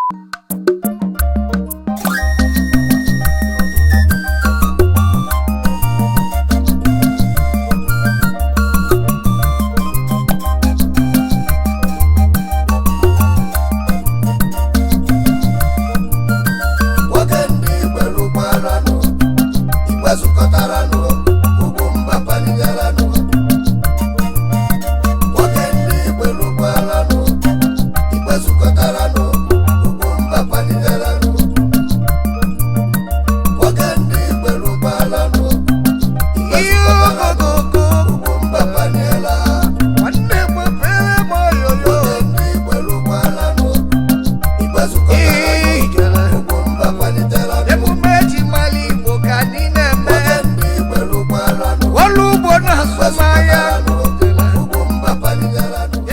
Nwoke ndị Igbo lụkwaranụ, Igbo zukọtaranụ, Ugwumba paliteranụ. Nwoke ndị Igbo lụkwaranụ, Igbo zukọtaranụ, Ugwumba paliteranụ. Nwoke ndị Igbo lụkwaranụ, Igbo zukọtaranụ, Ugwumba paliela. Nwanne mepere m oyoyo. Nwoke ndị Igbo lụkwaranụ, Igbo zukọtaranụ, Ugwumba paliteranụ. Emume eji mara Igbo ka anyị na-eme. Nwoke ndị Igbo lụkwaranụ, Ọrụ ugbo na azụmahịa.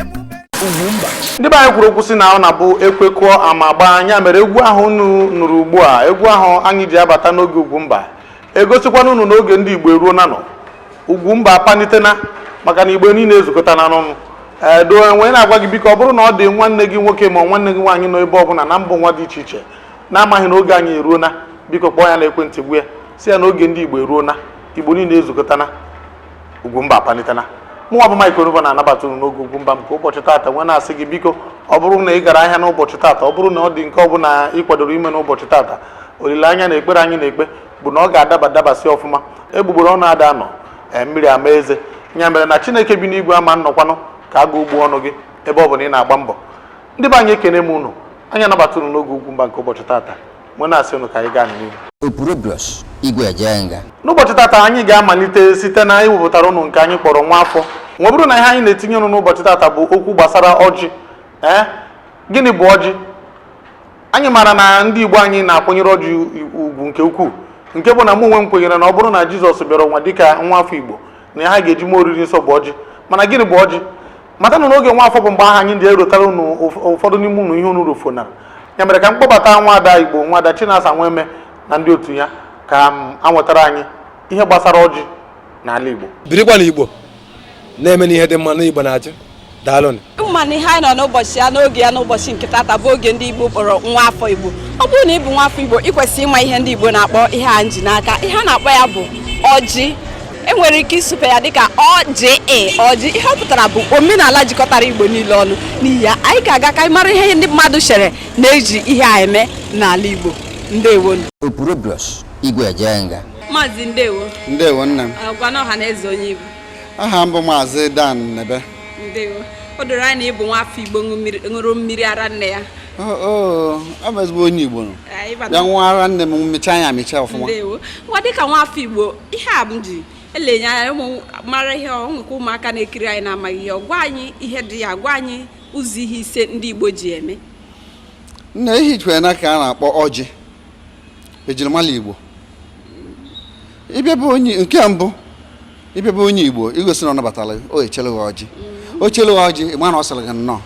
Emume Ndị be anyị kwuru okwu sị na ọ na-abụ ekwekọọ ama gbaa anya mere egwu ahụ unu nụrụ ugbu a, egwu ahụ anyị ji abata n'oge Ugwumba egosikwana unu n'oge ndị Igbo eruo na nọ Ugwumba apalitena, maka na Igbo niile ezukọta na n'ọnụ edo enwee na-agwa gị, biko, ọ bụrụ na ọ dị nwanne gị nwoke ma ọ nwanne gị nwaanyị nọ ebe ọbụla na mba ụwa dị iche iche na-amaghị na oge anyị eruo na, biko kpọọ ya na ekwentị, gwa ya si ya na oge ndị Igbo eruo na, Igbo niile ezukọtana, Ugwumba apalitena. Mụnwa bụ Mike Onubo na-anabata unu n'oge Ugwumba nke ụbọchị taata, nwee na-asị gị, biko, ọ bụrụ na ị gara ahịa n'ụbọchị taata, ọ bụrụ na ọ dị nke ọbụla ị kwadoro ime n'ụbọchị taata, olileanya na ekpere anyị na-ekpe bụ na ọ ga-adaba dabasị ọfụma. Egbugbere ọnụ ada anọ ee mmiri ama eze ya mere na Chineke bi n'igwe ama nnọkwanụ ka a ga ugbu ọnụ gị ebe ọ bụ na ị na-agba mbọ. Ndị be anyị, ekene m unu. Anyị anabata unu n'oge Ugwumba nke ụbọchị taata, nwee na-asị unu ka anyị gaa n'ihu. Opurobios Igwe Ejenga. N'ụbọchị tata, anyị ga-amalite site na iwepụtara ụnụ nke anyị kpọrọ nwa afọ nwa. Bụrụ na ihe anyị na-etinye ụnụ n'ụbọchị tata bụ okwu gbasara ọjị. Ee, gịnị bụ ọjị? Anyị maara na ndị Igbo anyị na-akwanyere ọjị ugwu nke ukwuu, nke bụ na mụ onwe m kwenyere na ọ bụrụ na Jizọs bịara ụwa dịka nwa afọ Igbo, na ha ga-eji mee oriri nsọ bụ ọjị. Mana gịnị bụ ọjị? Mata na n'oge nwa afọ bụ mgbe ahụ anyị ndị erotara unu ụfọdụ n'ime unu ihe unu rufonara ya mere ka m kpọbata nwaada Igbo, nwaada Chinasa Nweme na ndị otu ya, ka m anwetara anyị ihe gbasara ọjị n'ala Igbo. Birikwa na Igbo na-eme n'ihe dị mma na Igbo na-achị. Daalụnụ. Mana ihe anyị nọ n'ụbọchị ya n'oge ya n'ụbọchị nke tata bụ oge ndị Igbo kpọrọ nwa afọ Igbo. Ọ bụrụ na ị bụ nwa afọ Igbo, ị kwesịrị ịma ihe ndị Igbo na-akpọ ihe a nji n'aka. Ihe a na-akpọ ya bụ ọjị. Enwere ike ịsụpe ya dịka ọjị, ọjị. Ihe ọ pụtara bụ omenala jikọtara Igbo niile ọnụ. N'ihi ya, anyị ga-aga ka anyị mara ihe ndị mmadụ chere na-eji ihe a eme n'ala Igbo. Ndewonu. Opurobios Igwe Ejenga. Maazị, ndewo. Ndewo, nne m. Gwa na ọha na eze onye Igbo. Aha m bụ Maazị Dan Nebe. Ndewo. O doro anya na ịbụ nwa afọ Igbo ṅụrụ mmiri ara nne ya. Oo, ọ bụ ezigbo onye Igbo nọ. Ịbata. Bịa nwa ara nne m mechaa ya amịcha ọfụma. Ndewo. Nwa dịka nwa afọ Igbo, ihe a m ji elenye anya ụmụ mara ihe ọ nwekwa, ụmụaka na-ekiri anyị na-amaghị ihe ọ. Gwa anyị ihe dị ya, gwa anyị ụzọ ihe ise ndị Igbo ji eme. Nna, ihe ikwere na ka a na-akpọ ọjị ejirimara Igbo. Ịbịa bụ onye nke mbụ, ịbịa bụ onye Igbo, igosi na ọ nabatara gị, o echere gị ọjị, o chere gị ọjị, ị ma na ọ sịrị gị nnọọ.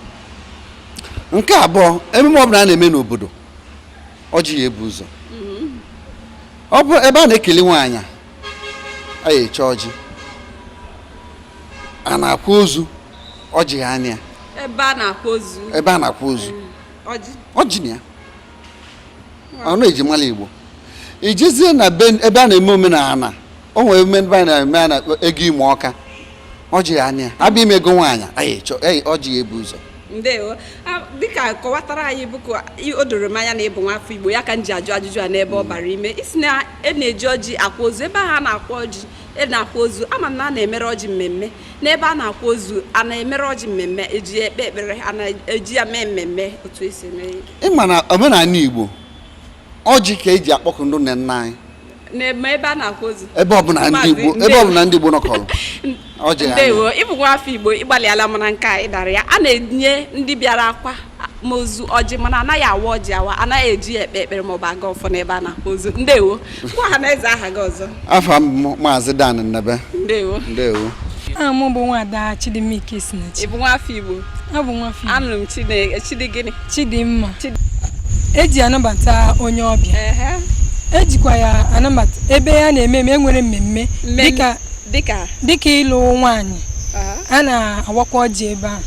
Nke abụọ, emume ọbụla a na-eme n'obodo, ọjị ya ebu ụzọ. Ọ bụ ebe a na-ekele nwaanyị, a ya eche ọjị. A na-akwa ozu, ọjị ya anya. Ebe a na-akwa ozu? Ebe a na-akwa ozu. Ọjị. Ọjị na ya ọnụ ejimala Igbo. Ijezie na be ebe a na-eme omenala, o nwere emume ebe a na-eme a na-akpọ ego ime ọka, ọjị ya anya. Abịa ime ego nwaanyị, anyị chọ ọjị ya ebu ụzọ. Ndewo. Dịka kọwatara anyị bụ ka o doro m anya na ịbụ nwafọ Igbo, ya ka m ji ajụ ajụjụ a n'ebe ọ bara ime isi na e na-eji ọjị akwa ozu. Ebe ahụ a na-akwa ọjị, e na-akwa ozu, ama m na a na-emere ọjị mmemme n'ebe a na-akwa ozu. A na-emere ọjị mmemme, eji ya ekpe ekpere, a na-eji ya mee mmemme otu esi eme? Ịma na omenala Igbo, ọjị ka eji akpọkụ ndị nne nna anyị. Na-eme ebe a na-akwa ozu. Ebe ọbụla ndị Maazị, Igbo, ebe ndewo. ọbụla ndị Igbo nọkọrọ, ọjị ya anya. Ndewo. Ịbụ nwafọ Igbo, ịgbalịala m na nke a ịdara ya. A na-enye ndị bịara akwa mozu ọjị, mana anaghị awa ọjị awa, anaghị eji ya ekpe ekpere maọbụ aga ọfọ n'ebe a na-akwa ozu. Ndewo. Gwa ha na eze aha gị ọzọ. Afa m bụ Maazị Dan Nnebe. Ndewo. Ndewo. Aha m bụ Nwada Chidimike Sinachi. Ị bụ nwafọ Igbo? Abụ nwafọ Igbo. Anụrụ m Chine Chidi gịnị? Chidimma. Eji anabata onye ọbịa. Ejikwa ya anabata ebe a na-eme eme, enwere mmemme. Mmemme. Dịka dịka dịka ịlụ nwaanyị, a na-awakwa ọjị ebe ahụ.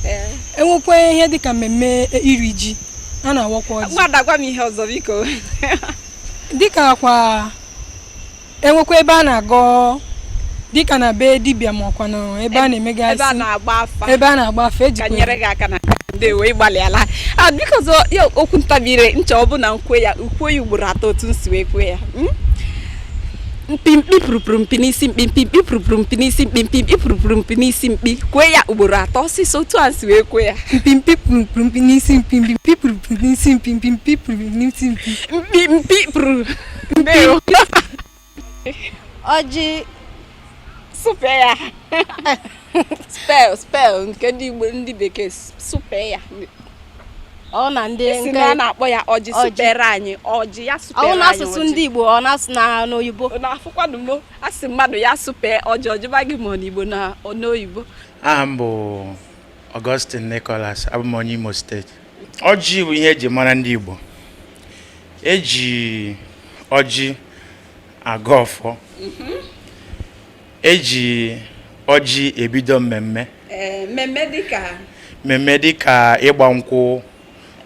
Enwekwa ihe dịka mmemme iri ji, A na-awakwa ọjị. Nwada, gwa m ihe ọzọ, biko. Dịka kwa enwekwa ebe a na-agọ, dịka na be dibịa, ma ọkwa na ebe a na-emegasị ebe a na-agba afa. Ebe a na-agba afa. Ka Ejikwa nyere gị aka na. Ndewo, ịgbalịala. A biko, ọzọ ya, okwu ntabire ncha ọ bụ na nkwe ya ukwuo ya ugboro atọ otu m si wee kwe ya. Mkpi mkpi pụrụpụrụ mpi n'isi mkpi, mkpi mkpi pụrụpụrụ mpi n'isi mkpi, mkpi mkpi pụrụpụrụ mpi n'isi mkpi. Kwee ya ugboro atọ ọsịsọ otu a m si wee kwe ya. Mpi mpi pụrụpụrụ mpi n'isi mpi, mpi mpi pụrụpụrụ n'isi mpi, mpi mpi pụrụpụrụ n'isi mpi. Mkpi mkpi pụrụ. Ndewo. Ọjị. Sụpee ya, spell, spell nke ndị Igbo, ndị bekee, sụpee ya. Ọ na ndị Si na a na-akpọ ya ọjị. Ọjị. Sụpere anyị ọjị ya. Ọ Sụpere anyị n'asụsụ ọjị. Ndị Igbo, ọ na-asụ na n'oyibo. Na-afụkwanụ m asị mmadụ ya sụpee ọjị, ọjụba gị ma ọ n'Igbo na ọ n'oyibo. Aha m bụ Augustine Nicholas, abụ m onye Imo Steeti. Ọjị bụ ihe eji mara ndị Igbo. Eji ọjị agọ ọfọ, eji ọjị ebido mmemme. Ee, mmemme dịka? Mmemme dịka ịgba nkwụ,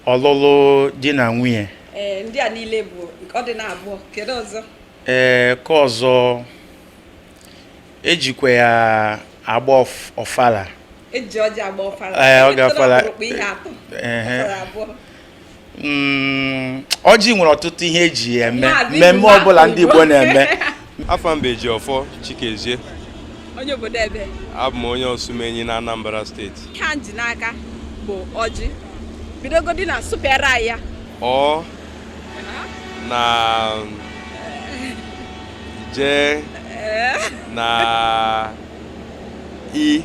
ọlụlụ di na nwunye. Ee, ndị a niile bụ ọ dị na abụọ. Kedu ọzọ? Ee, ka ọzọ, ejikwa ya agba ọfala. Eji ọjị agba ọfala. Ee, ọ ga-afala. Ọkpụrụkpụ ihe atọ. Ehe. Ọ fọrọ abụọ. Ọjị nwere ọtụtụ ihe eji ya eme. Maazị Mmemme Igbo. ọbụla ndị Igbo na-eme. Afọ m bụ Ejiọfọ Chikezie. Onye obodo ebe? Abụ m onye Osumenyi na Anambra Steeti. Ihe a ji n'aka bụ ọjị. Bidogodi na sụpịara anyị ya. Ọ na je na i.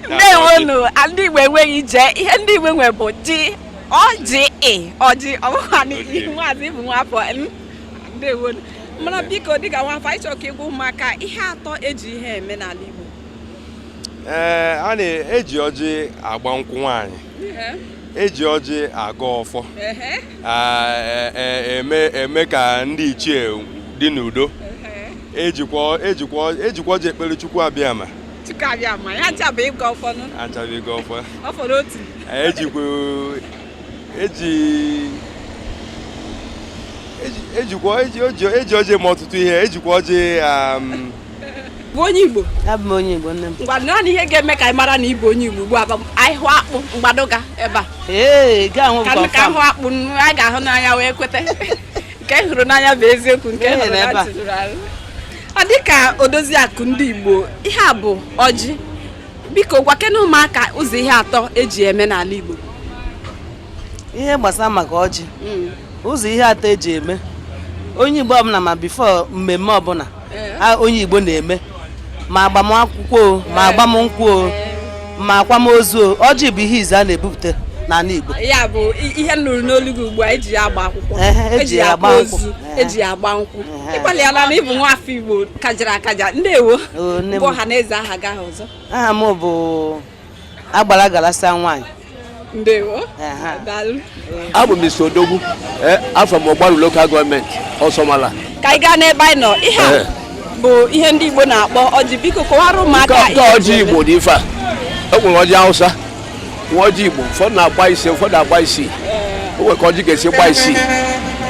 Ndewonu. Ndị Igbo enweghị jee. Ihe ndị Igbo nwe bụ ji, ọjị, ị ọjị ọbụkwa. Okay. Maazị bụ nwafọ m. Ndewonu. Mana biko, dịka nwafọ, anyị chọrọ ka ịgwa ụmụaka ihe atọ eji ihe eme n'ala Igbo. Ee, a na-eji ọjị agba nkwụ nwaanyị, eji ọjị agọ ọfọ, eme ka ndị ichie dị n'udo, ejikwa ọjị ekpere Chukwu abịama. Chukwu abịa ma ya ncha bụ ịgọ ọfọnụ. Achaghị ịgọ ọfọ. Ọ fọrọ otu. Ejikwa eji eji ejikwa eji eji eji ọjị eme ọtụtụ ihe. Ejikwa ọjị Bụ onye Igbo? Abụ m onye Igbo, nne m. Ngwa, naanị ihe ga-eme ka anyị mara na ị bụ onye Igbo ugbu a bụ anyị hụ akpụ mgbadoga ebe a. Ee, gaa hụ. Ka ka hụ akpụ a ga-ahụ n'anya wee kweta nke m hụrụ n'anya bụ eziokwu, nke m Ee, hụrụ n'ebe na a. ntị ruru arụ. Ọ dịka odozi akụ ndị Igbo, ihe a bụ ọjị. Biko, gwakena ụmụaka ụzọ ihe atọ eji eme n'ala Igbo. Ihe gbasara maka ọjị, ụzọ ihe atọ eji eme, onye Igbo ọbụla ma before mmemme ọbụla onye Igbo na-eme, ma agbamakwụkwọ o, ma agbamnkwụ o, ma akwamozu o, ọjị bụ ihe izu a na-ebupụta n'ala Igbo. Ya bụ ihe m nụrụ n'olu gị ugbu a, eji ya agba akwụkwọ, Ehe, eji ya agba akwa nkwụ. ozu, eji ya agba nkwụ. Ịgbalịala na ịbụ nwafọ Igbo kajara akaja. Ndewo. O, nne m. Bụ ọha na eze, aha gị, aha ọzọ? Aha m bụ Agbara Galasa Nwaanyị. Ndewo. Ehe. Daalụ. Abụ m Mr. Odogwu, afọ m Ọgbaru Local Government, Ọsọmala. Ka anyị gaa n'ebe anyị nọ. Ihe a bụ ihe ndị Igbo na-akpọ ọjị. Biko, kọwara ụmụaka Nke ihe ọjị eji eme. Igbo dị ife a. E nwere ọjị Hausa, nwe ọjị Igbo. Ụfọdụ na-agba ise, ụfọdụ agba isii. O nwere ka ọjị ga-esi gba isii,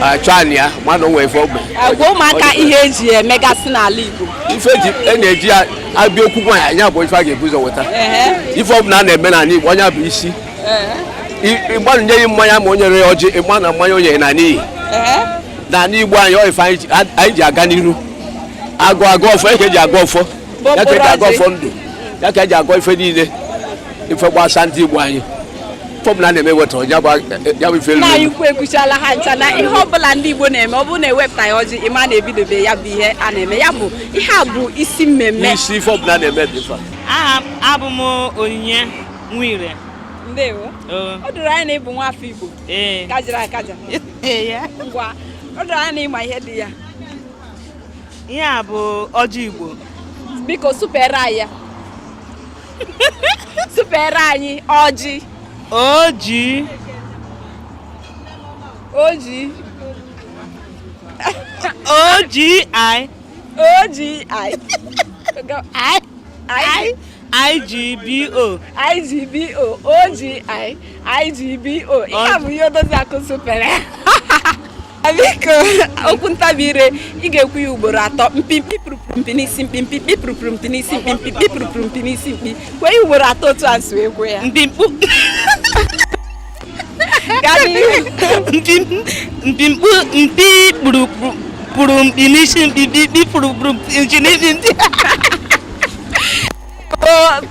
achọ anị ya mana o nwere ife ogbe. Gwa ụmụaka ihe eji emegasị n'ala Igbo. Ife eji e na-eji ya abịa okwu nwaanyị anya bụ ife a ga-ebu ụzọ weta. Ife ọbụla a na-eme n'ala Igbo, onye bụ isi. Ịgbanụ nye ya mmanya ma o nyere ya ọjị, ịgba na mmanya o nyere na n'iyi. N'ala Igbo anyị, ọ ife anyị ji aga n'iru agụ agụ ọfọ ya ka eji agụ ọfọ ya, ka eji agụ ọfọ ndụ ya, ka eji agụ ife niile, ife gbasa ndị Igbo anyị. Ife ọbụla a na-eme wetara ya bụ ife elu. Nna anyị ukwu ekwuchala ha ncha na ihe ọbụla ndị Igbo na-eme, ọ bụrụ na ewepụta ya ọjị, ịma na-ebidobe ya bụ ihe a na-eme. Ya bụ ihe a bụ isi mmemme. N'isi ife ọbụla a na-eme dị ife a. Aha m abụ m Onyinye Nwire. Ndewo. O. O doro anya na ịbụ nwafọ Igbo Ee. kajara akaja. Ngwa, o doro anya na ịma ihe dị ya. Ihe a bụ ọjị Igbo. Biko, supere anyị ya, supere anyị ọjị. Oji. Oji. O G I. O G I I I. I G B O. I G B O O G I I G B O. Ihe a bụ ihe odozi akụ supere. Biko, okwu ntabi ire ị ga-ekwu ya ugboro atọ. Mpimpi pụrụpụrụ mpi n'isi mkpi, mpimpi pụrụpụrụ mpi n'isi mkpi, mpimpi pụrụpụrụ mpi n'isi mkpi. Kwee ya ugboro atọ otu a si wee kwee ya. Mpimkpu. Gaa n'ihu. Mpimkpu mpi kpụrụpụrụ mpi n'isi mkpi, mpi kpụrụpụrụ mpi n'isi mkpi.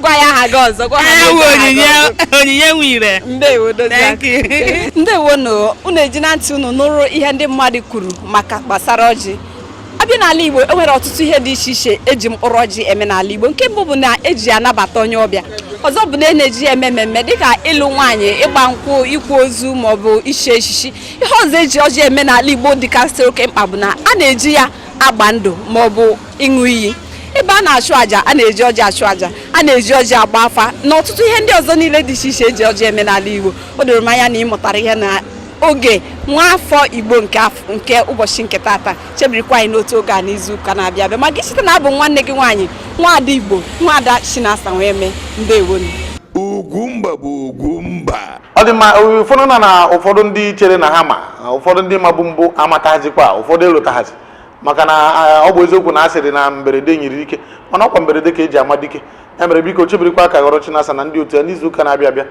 Gwa ya aha gị ọzọ, gwa ha Ewu. aha gị Onyinye. ọzọ. Onyinye Nwire. Ndewo, dozie. Thank you. Ndewo nụ. Unu eji na ntị unu nụrụ ihe ndị mmadụ kwuru maka gbasara ọjị. Abịa n'ala Igbo, e nwere ọtụtụ ihe dị iche iche eji mkpụrụ ọjị eme n'ala Igbo. Nke mbụ bụ na eji ya anabata onye ọbịa. Ọzọ bụ na e na-eji ya eme mmemme dịka ịlụ nwaanyị, ịgba nkwụ, ịkwa ozu maọbụ ichi echichi. Ihe ọzọ eji ọjị eme n'ala Igbo dịkasị oke mkpa bụ na a na-eji ya agba ndụ maọbụ ịṅụ iyi. Ebe a na-achụ àjà, a na-eji ọjị achụ àjà. A na-eji ọjị agba afa na ọtụtụ ihe ndị ọzọ niile dị iche iche eji ọjị eme n'ala Igbo. O doro m anya na ị mụtara ihe na oge nwa afọ Igbo nke ụbọchị nke tata. Chebirikwa anyị n'otu oge a n'izu ụka na-abịa abịa. Ma gị site na abụ nwanne gị nwaanyị, nwaada Igbo, nwaada Chinasa Nweme. Ndewonu. Ugwumba bụ Ugwumba. Ọ dị mma. Ụfọdụ na ụfọdụ ndị chere na ha ma, ụfọdụ ndị mabụ mbụ amataghazikwa, ụfọdụ elotaghazi, maka na ọ bụ eziokwu na a sịrị na mberede nyiri ike, mana ọkwa mberede ka eji ama dike. Ya mere, biko, chebirikwa ka ghọrọ Chinasa na ndị otu ya n'izu ụka na-abịa abịa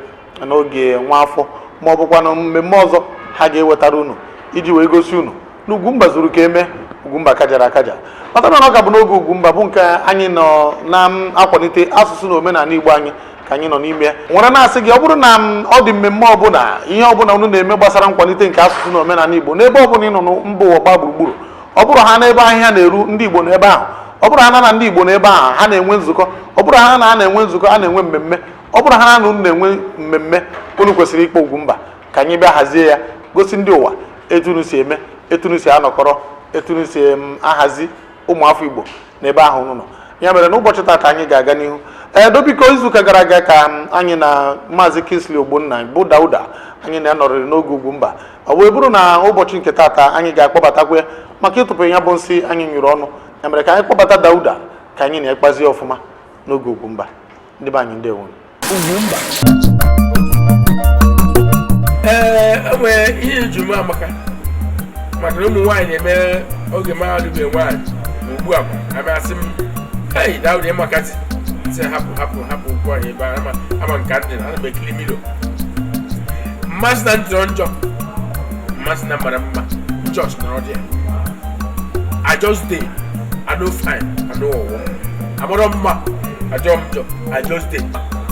n'oge nwa afọ, ma ọ bụkwanụ mmemme ọzọ ha ga-ewetara unu iji wee gosi unu na Ugwumba zuru ka eme. Ugwumba kajara akaja. Mata na ọ ka bụ n'oge Ugwumba, bụ nke anyị nọ na-akwalite asụsụ na omenala Igbo anyị ka anyị nọ n'ime ya. Nwere na-asị gị, ọ bụrụ na ọ dị mmemme ọbụla, ihe ọbụla unu na-eme gbasara nkwalite nke asụsụ na omenala Igbo n'ebe ọbụla ị nọ mba ụwa gbaa gburugburu, ọ bụrụ ha n'ebe ahịhịa na-eru ndị Igbo n'ebe ahụ, ọ bụrụ ha na ndị Igbo n'ebe ahụ ha na-enwe nzukọ, ọ bụrụ ha na ha na-enwe nzukọ, a na-enwe mmemme, ọ bụrụ ha na unu na-enwe mmemme, unu kwesịrị ịkpọ Ugwumba ka anyị bịa hazie ya, gosi ndị ụwa etu unu si eme, etu unu si anọkọrọ, etu unu si ahazi ụmụafọ Igbo n'ebe ahụ unu nọ. Ya mere, n'ụbọchị taata anyị ga-aga n'ihu. Ee, dobiko, izuụka gara aga ka anyị na Maazị Kingsley Ogbonna bụ Dauda anyị na-anọrịrị n'oge Ugwumba. Ọ wee bụrụ na ụbọchị nke taata anyị ga-akpọbatakwa ya maka ịtụpụ ya bụ nsị anyị nyụrụ ọnụ. Ya mere, ka anyị kpọbata Dauda ka anyị na-ekpazi ọfụma n'oge Ugwumba. Ndị be anyị, ndewo. Ugwumba. Ee, e nwere ihe njem amaka, maka na ụmụ nwaanyị na-eme oge mahadum nwaanyị. Ma ugbu a kwa abịasị m, "Hei, Dauda, ịmakasị sị hapụ, hapụ, hapụ ugbu a ebe a, ama ama nka ndị na ana m ekiri milo mmasị na ntịrọ njọ, mmasị na mara mma just nọrọ dị ya. I just dey, I no fine, I no ọwọ amarọ mma, ajọ m njọ, I just dey."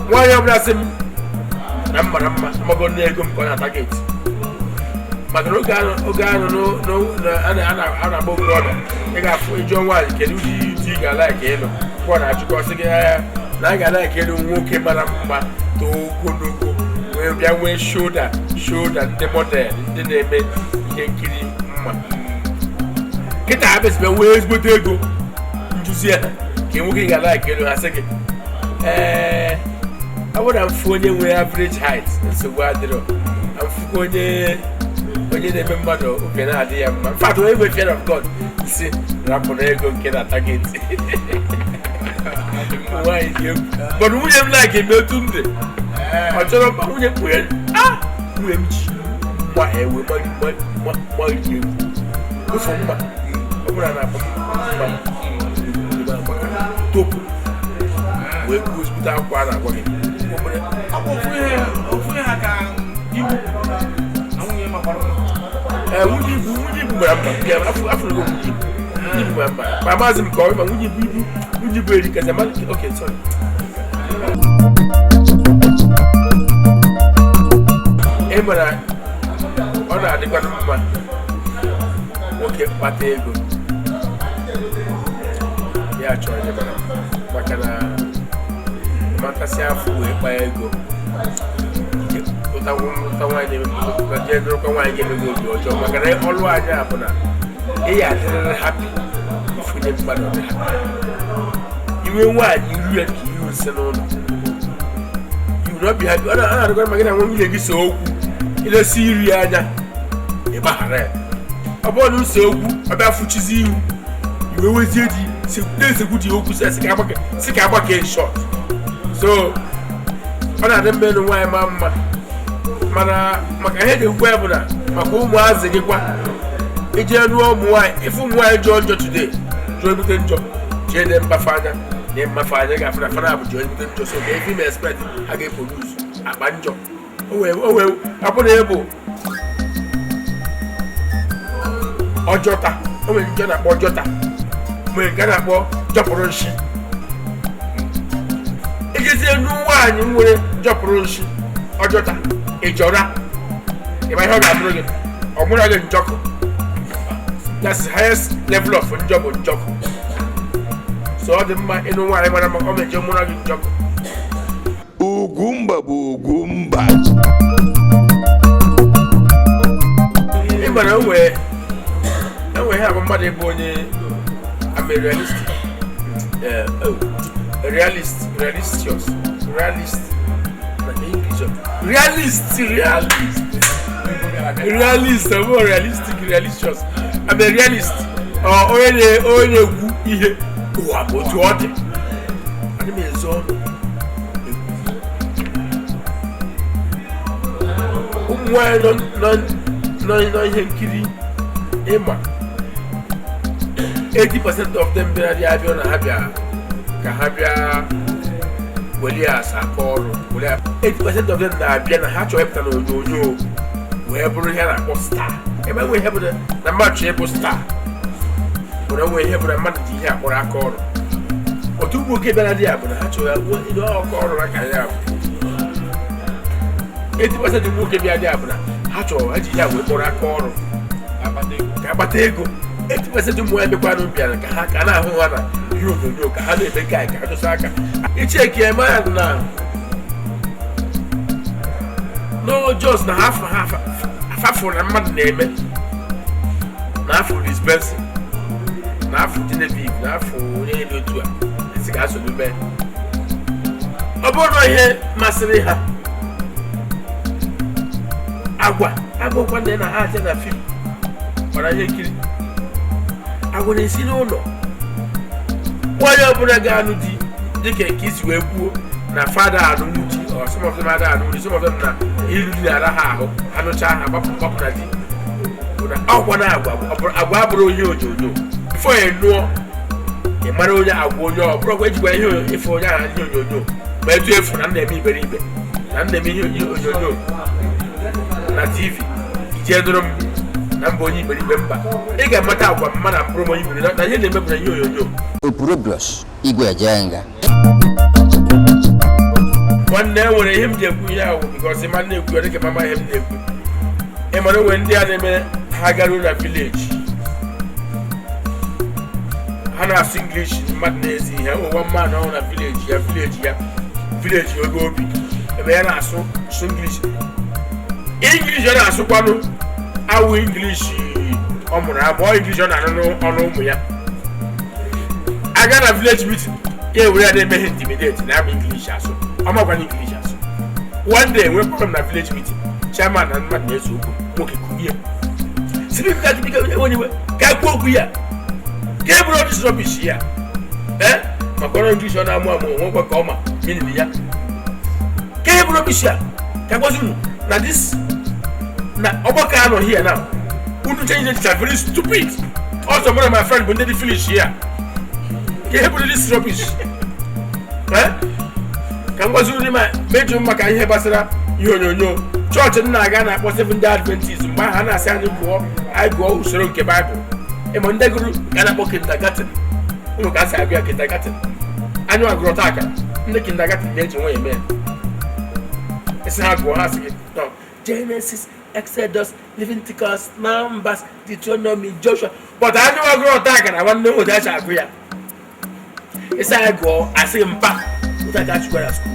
Nwaanyị ọbụla sị m na m mara mma, amago nne ego m ka ọ na-ata gate, maka na oge ahụ a na-agba okorobịa, ị ga-afụ ịjụọ nwaanyị, "Kedu ụdị di ị ga-ala ka ịlụ?" Ọ na-achụkọ sị gị, "Ee, na a ga-ala ka ịlụ nwoke mara mma, too ogologo, wee bịa nwee shoulder ndị model, ndị na-eme ihe nkiri mma." Kịta ha bịazibịa nwee ezigbote ego njuzi ya ka nwoke ị ga-ala ka ịlụ, ha sị gị, "Ee, ọ bụrụ na mfu onye nwere average height, nsogbu adịrọ, na mfukwa onye na-eme mmadụ obi na-adị ya mma." In fact, onye nwe fear of God si rapụrụ ego nke na target nwaanyị dị egwu. But nwunye m like eme otu m dị, ọ chọrọ mma. Nwunye m, nwunye ah nwunye m ji mma ewe mma egwu ofu mma. Ọ bụrụ na na-akpọ mma topu wee kwuo ezigbote akwụkwọ a na-agwa gị. Ofu ihe ha ka iwu na nwunye makwara mma. Ee, nwunye ibu mara mma. Nke afọ nwunye ibu mara mma, ma amaghịzị m ka ọ ma nwunye ibu nwunye ibu erikazi ama. Okay, sorry. Ị mara ọ na-adịkwanụ mma nwoke kpata ego ya chọrọ onye mara mma, maka na mmatasị afọ wee kpaa ego, ụta nwaanyị na-eme, jee nụrụkwa nwaanyị ga-eme gị obi ọjọọ, maka na ọlụ anyị a bụ na ị ya adịrịrị happy ifunye mmadụ dị happy. Inwe nwaanyị iru ya ka iru nsị n'ụlọ, you will not be happy. Ọ na-adịkwa mma gị na nwa nwunye gị so okwu, ilesi iri ya anya, ịgbaghara ya. Ọ bụrụ na use okwu, ọ bịa fụchizi ihu iwe wezie di na-esekwu di okwu, sị ka agbake short. So ọ na-adị mma ịnụ nwaanyị maa mma, mana maka ihe dị nkwa ya bụ na maka ụmụazị gị kwa ije nụọ ụmụ nwaanyị, ife ụmụ nwaanyị jọọ njọ today, jụọ ebute njọ, jee na mbafe anya na mmafe anya ga-afụ na fana bụ jụọ ebute njọ. So ka ife ime expect ha ga-eproduce akpa njọ. O wee ọ bụrụ na ị bụ ọjọta, o nwere njọ na-akpọ ọjọta, nwere nke a na-akpọ jọpụrụ nshi. Ijezie nu nwaanyị nwere jọpụrụ nshi ọjọta, ịjọra ịma ihe ọ ga-abụrụ gị, ọ mụrụ gị njọkụ. That's the highest level of njọ bụ njọkụ. So ọ dị mma ịnụ nwaanyị mara mma, ọ na-eje mụrụ gị njọkụ. Ugwumba bụ Ugwumba. Ị mara enwe ihe abụ mmadụ ịbụ onye I'm a realistic, realist, realisticious, realist, na English, realist, realist, realist, I'm more realistic, realisticious. I'm a realist. Onye na-ekwu ihe ụwa bụ otu ọ dị. Ana m ezo ọnụ. Ụmụ nwaanyị nọ n'ihe nkiri ịma 80% of them bịara dị abịa na ha bịa ka ha bịa welie asa aka ọrụ. 80% of them na-abịa na ha chọrọ ịpụta n'onyonyo wee bụrụ ihe a na-akpọ star. Ebe enwe ihe bụ na mmadụ chọrọ ịbụ star, bụ na enwe ihe bụ na mmadụ ji ihe akpọrọ aka ọrụ. Otu ụmụ nwoke bịara dị ya bụ na ha chọrọ ịnụ ọkụ ọrụ na ka ya bụ. 80% ụmụ nwoke bịara dị ya bụ na ha chọrọ ha ji ihe a wee kpọrọ aka ọrụ ka akpata ego. 80% ụmụ nwaanyị bịakwanụ bịara ka ha ka na-ahụ ha na ihe onyonyo ka ha na-eme ka ha dosa aka. Icheke eme ya na no just na half afafụ na mmadụ na-eme na afọ Liz Benson, na afọ Genevieve, na afọ onye dị otu a esi ga-asọ n'ume. Ọ bụrụ na ihe masịrị ha agwa agụkwa nne na ha aja na fim gbara ihe nkiri, agwa na-esi n'ụlọ. Nwaanyị ọbụla ga-anụ di dịka nke isi wee kwuo na fada anụ di, or some of them ada anụ di, some of them na ilu di na-ara ha ahụ, ha nụcha ha gbapụ na di. Ọkwa na agwa agwa abụrụ onye onyonyo before ị nụọ ị mara onye agwa onye ọ bụrụkwa ejikwa ihe efe onye ahụ ihe onyonyo ma etu efu na nna eme iberibe na nna eme ihe onyonyo na TV ijee dụrụ m na mba onye iberibe mba. Ị ga-amata agwa mma na mkpụrụ onye iberibe na ihe na-eme bụ na ihe onyonyo. Opurobios Igwe Ejenga. Nwanne e nwere ihe m ji ekwu ihe ahụ because ma na-ekwu dịka mama ihe m na-ekwu. Ị mara onwe ndị a na-eme ha garuo na village ha na-asụ English mmadụ na-ezi ihe ụwa mma na ọ na village ya village ya village oge obi ebe ya na-asụ sụ English. English ọ na-asụkwanụ awụ English ọ mụrụ abụọ English ọ na-anụ n'ọnụ ụmụ ya. Aga na village meeting ya ewere ya na-eme ha intimidate na ama English asụ, ọ makwana English asụ. One day nwee problem na village meeting, chairman na mmadụ na-ese okwu, nwoke kunie ka ekwu okwu ya ka e bụrụ ọdịs rọbish ya ee maka ọrụ English ọ na-amụ amụ nwekwa ka ọ ma meaning ya ka e bụrụ rọbish ya ka gwazi unu na this na ọgbakọ anọ here now unu change it are very stupid. Also one of my friend bụ ndị dị finish here ka e bụrụ this rubbish ka m gwazi unu ma mejụ maka ihe gbasara ihe onyonyo. Chọọchị m na-aga na-akpọ Seventh Day Adventist mgbe ahụ a na-asị anyị gụọ anyị gụọ usoro nke Baịbụl. Ịma ndị gụrụ ga na-akpọ kindergarten, ụmụ ka a si agụ ya kindergarten. Anyị agụrụ taa akara ndị kindergarten na-eji nwayọ eme ya. Isi ha gụọ ha sị gị nọ Genesis, Exodus, Leviticus, Numbers, Deuteronomy, Joshua. But anyị agụrụ taa akara nwanne m otu a si agụ ya. Isi anyị gụọ asị mpa otu a ka a chịkwa ya skuul.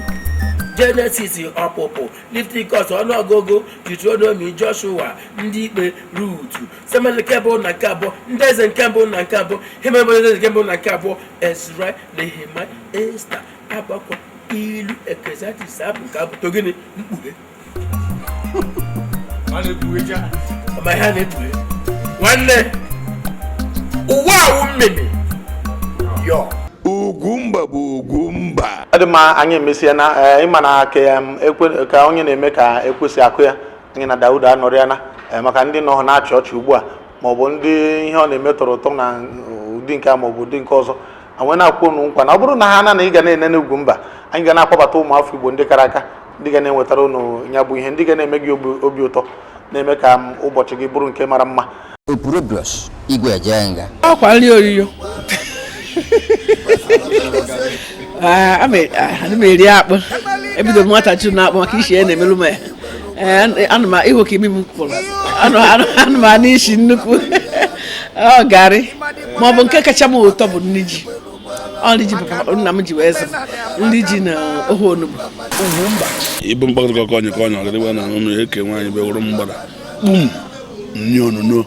Genesis ọpụpụ, Leviticus ọnụọgụgụ, Deuteronomy, Joshua, ndị ikpe, Rut, Samuel nke mbụ na nke abụọ, ndị eze nke mbụ na nke abụọ, Hemebe eze nke mbụ na nke abụọ, Ezra, Nehemaya, Esta, Abakwa, Ilu, Ecclesiastes, abụ nke abụ togene mkpughe. Ma ihe a na-ekpughe nwanne ụwa awụ mmemme yọ. Ugwumba bụ Ugwumba. Ọ dị mma, anyị emesie na ịma na ka ekwe ka onye na-eme ka ekwesị akụ ya. Anyị na Dauda anọrọ ya na maka ndị nọ na-achị ọchị ugbu a, maọbụ ndị ihe ọ na-eme tọrọ ụtọ na ụdị nke a maọbụ ụdị nke ọzọ. Anyị na-akwụ unu nkwa na ọ bụrụ na ha na na ị ga na-enene Ugwumba, anyị ga na-akpọbata ụmụafọ Igbo ndị kara aka, ndị ga na-enwetara unu ya bụ ihe ndị ga na-eme gị obi ụtọ, na-eme ka ụbọchị gị bụrụ nke mara mma. Opurobios Igwe Ejenga. Ọkwa nri oriyo. Ana m eri akpụ. Ebido m nwata chu na akpụ maka isi ya na-emelu m ya. Ee, ana m ịhụ ka imi m kwụrụ. Anụ m anụ isi nnukwu. Ọ garị ma ọ bụ nke kacha m ụtọ bụ nri ji. Ọ nri ji papa nna m ji wee zụ m. Nri ji na ofe onugbu. Ibu mkpakọta ka ọnyị ka ọnyị ọgịrịgba na ọnụ eke nwaanyị bịa wụrụ mgbada kpum nni onuno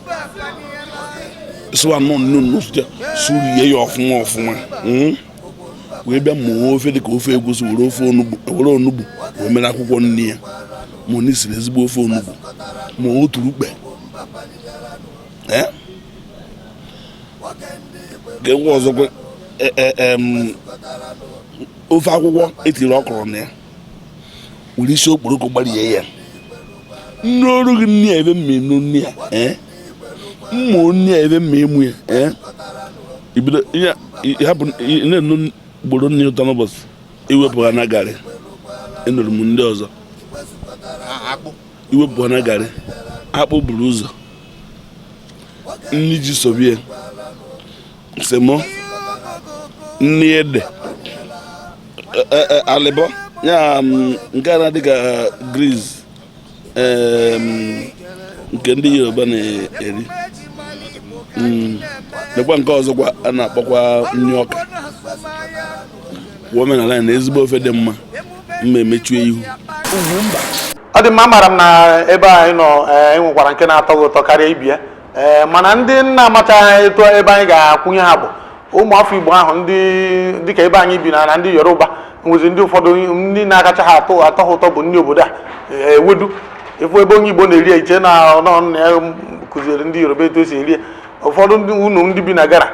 sụwa nọ nnu nnu sụcha sụrie ya ọfụma ọfụma, wee bịa mụọ ofe dịka ofe egusi, were ofe onugbu, were onugbu wee mere akwụkwọ nri ya, ma ọ siri ezigbo ofe onugbu ma otu rukpe nke ngwa ọzọkwa, ofe akwụkwọ etiri ọkụrụ na ya, were isi okporoko gbarie ya nnu oru gị nni ya ebe mma enu nni ya, mmụ nni ya ebe mma emu ya, ibido ihe hapụ na-enu ugboro nni ụtọ n'ụbọchị iwepụ ha na garị. Enụrụ m ndị ọzọ iwepụ ha na garị, akpụ buru ụzọ, nni ji sobie, semo, nni ede, alịbọ ya, nke a na-adị ka grease, nke ndị Yoruba na-eri, lekwa nke ọzọkwa a na-akpọkwa nri ọka. Kwuo omenala anyị na ezigbo ofe dị mma mma emechue ihu. Ọ dị mma, amara m na ebe anyị nọ enwekwara nke na-atọ gị ụtọ karịa ibi ya, ee, mana ndị nna amachaghị etu ebe anyị ga-akwụnye ha bụ ụmụafọ Igbo ahụ ndị dịka ebe anyị bi na ndị Yoruba nwezi ndị ụfọdụ ndị na-akacha ha atọ atọ ha ụtọ bụ ndị obodo a ewedu efu ebe onye Igbo na-eri ya iche na nọ nna ya kụziere ndị Yoruba etu esi eri ya. Ụfọdụ ndị unu ndị bi na Ghana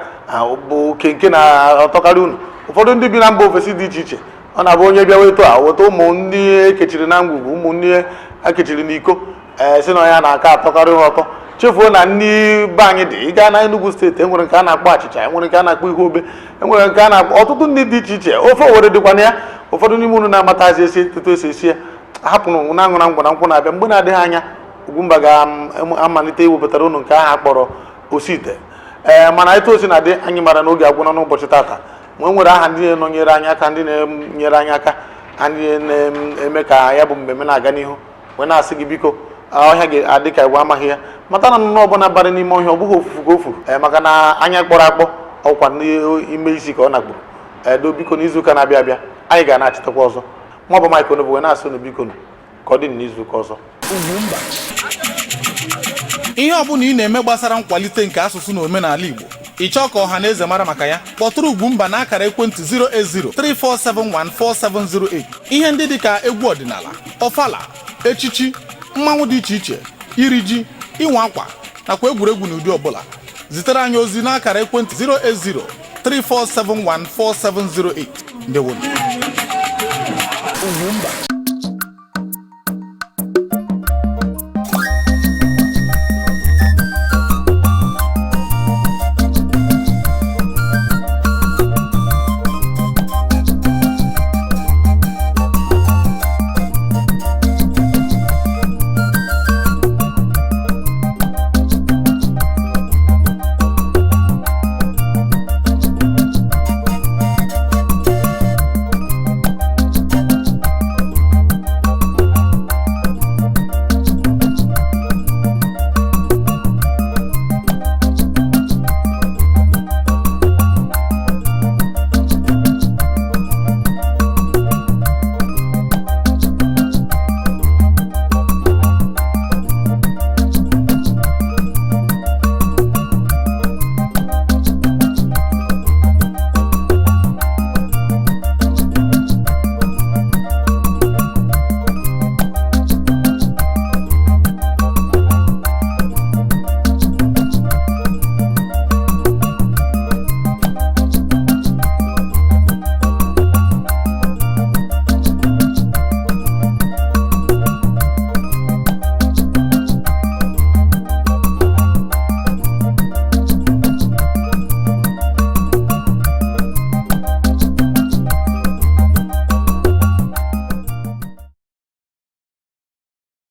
bụ kenke na-atọkarị unu. Ụfọdụ ndị bi na mba ofesi dị iche iche, ọ na-abụ onye bịawa etu a weta ụmụ ndị ekechiri na ngwugwu, ụmụ ndị ekechiri n'iko, ee, si na ya na-aka atọkarị ha ụtọ, chefuo na nri be anyị dị. Ị gaa na Enugu Steeti, enwere nke a na-akpọ achịcha, enwere nke a na-akpọ ihe obe, enwere nke a na-akpọ ọtụtụ ndị dị iche iche. Ofe Owere dịkwa na ya. Ụfọdụ n'ime unu na-amatazi esi etu esi esi ya, hapụrụ na aṅụ na ngwụ na nkwụ na-abịa. Mgbe na-adịghị anya, Ugwumba ga-amalite iwepụtara unu nke ahụ akpọrọ osite. Ee, mana etu o si na-adị, anyị mara n'oge agwụna n'ụbọchị tata. Ma e nwere aha ndị na-enọnyere anyị aka, ndị na-enyere anyị aka, ndị na-eme ka ya bụ mmemme na-aga n'ihu, wee na-asị gị biko, ọhịa ga-adị ka igwe amaghị ya. Mata na nnụnụ ọbụla bara n'ime ọhịa, ọ bụghị ofufu ka o furu, ee, maka na anya kpọrọ akpọ ọkwa n'ime isi ka ọ nakpuru edo. Biko, n'izuụka na-abịa abịa, anyị ga na-achịtakwa ọzọ. Ma ọ bụ Mike Onobu wee na-asị unu biko, ka ọ dị n'izuụka ọzọ. Ihe ọbụla ị na-eme gbasara nkwalite nke asụsụ na omenala Igbo, ị chọọ ka ọha na eze mara maka ya, kpọtụrụ Ugwumba na akara ekwentị 08034714708. Ihe ndị dịka egwu ọdịnala, ọfala, echichi, mmanwụ dị iche iche, iri ji, ịnwa akwa nakwa egwuregwu n'ụdị ọbụla, zitere anyị ozi n'akara ekwentị 08034714708. Ndewonu. Ugwumba.